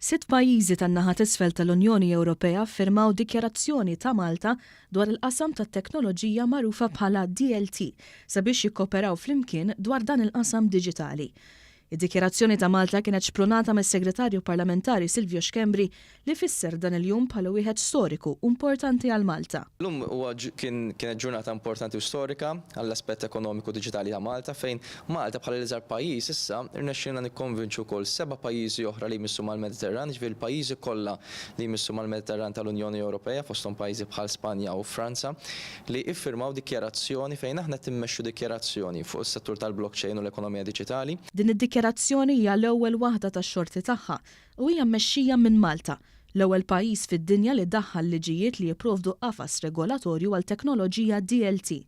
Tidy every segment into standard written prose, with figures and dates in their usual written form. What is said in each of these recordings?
Sitt pajjiżi tan-naħa t'isfel tal-Unjoni Ewropea ffirmaw Dikjarazzjoni ta' Malta dwar il-qasam tat-teknoloġija magħrufa bħala DLT sabiex jikkooperaw flimkien dwar dan il-qasam diġitali. Id-Dikjarazzjoni ta' Malta kienet xprunata mis-Segretarju Parlamentari Silvio Schembri li fisser dan il-jum bħala wieħed storiku u importanti għal Malta. Illum huwa kien kienet ġurnata importanti u storika għall-aspett ekonomiku diġitali ta' Malta fejn Malta bħala l-iżgħar pajjiż issa rnexxielna nikkonvinċu wkoll seba' pajjiżi oħra li jmissu mal-Mediterran, jiġifieri l-pajjiżi kollha li jmissu mal-Mediterran tal-Unjoni Ewropea fosthom pajjiżi bħal Spanja u Franza li iffirmaw dikjarazzjoni fejn aħna qed immexxu dikjarazzjoni fuq is-settur tal-blockchain u l-ekonomija diġitali. Din id-dikjarazzjoni hija l-ewwel waħda tax-xorti tagħha u hija mmexxija minn Malta, l-ewwel pajjiż fid-dinja li daħħal liġijiet li jipprovdu qafas regolatorju għal teknoloġija DLT.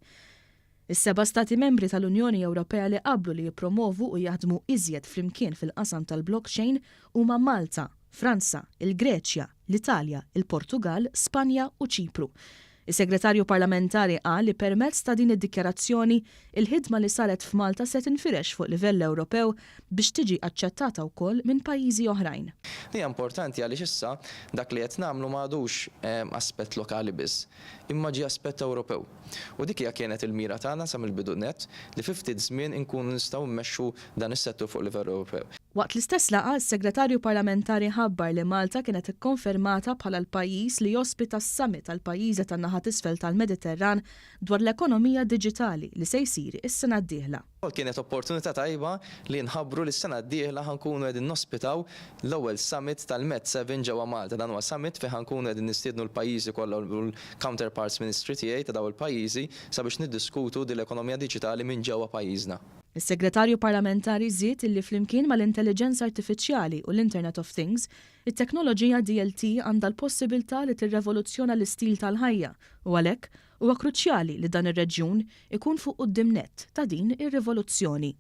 Is-seba' Stati Membri tal-Unjoni Ewropea li qablu li jippromovu u jaħdmu iżjed flimkien fil-qasam tal-blockchain huma Malta, Franza, il-Greċja, l-Italja, il-Portugall, Spanja u Ċipru. Is-Segretarju Parlamentari qal li permezz ta' din id-dikjarazzjoni, il-ħidma li saret f'Malta se tinfirex fuq livell Ewropew biex tiġi aċċettata wkoll minn pajjiżi oħrajn. Din hija importanti għaliex issa dak li qed nagħmlu ma għadux aspett lokali biss, imma ġie aspett Ewropew. U dik hija kienet il-mira tagħna sa mill-bidu nett, li fi ftit żmien inkunu nistgħu mmexxu dan is-settur fuq livell Ewropew. Waqt l-istess laqgħa, is-Segretarju Parlamentari ħabbar li Malta kienet ikkonfermata bħala l-pajjiż li jospita s-Summit għall-pajjiżi tan-naħa t'isfel tal-Mediterran dwar l-ekonomija diġitali li se jsir is-sena d-dieħla. Kienet opportunità tajba li nħabbru li s-sena d-dieħla ħa nkunu qegħdin nospitaw l-ewwel summit tal-Med Seven ġewwa Malta. Dan huwa summit fejn ħa nkunu qegħdin nistiednu l-pajjiżi kollha u l-counterparts ministri tiegħi ta' dawn il-pajjiżi sabiex niddiskutu din l-ekonomija diġitali minn ġewwa pajjiżna. Is-Segretarju Parlamentari żied illi flimkien mal-intelliġenza artifiċjali u l-Internet of Things, it-teknoloġija DLT għandha l-possibiltà li tirrevoluzzjona l-istil tal-ħajja u għalhekk huwa kruċjali li dan ir-reġjun ikun fuq quddiem nett ta' din ir-rivoluzzjoni.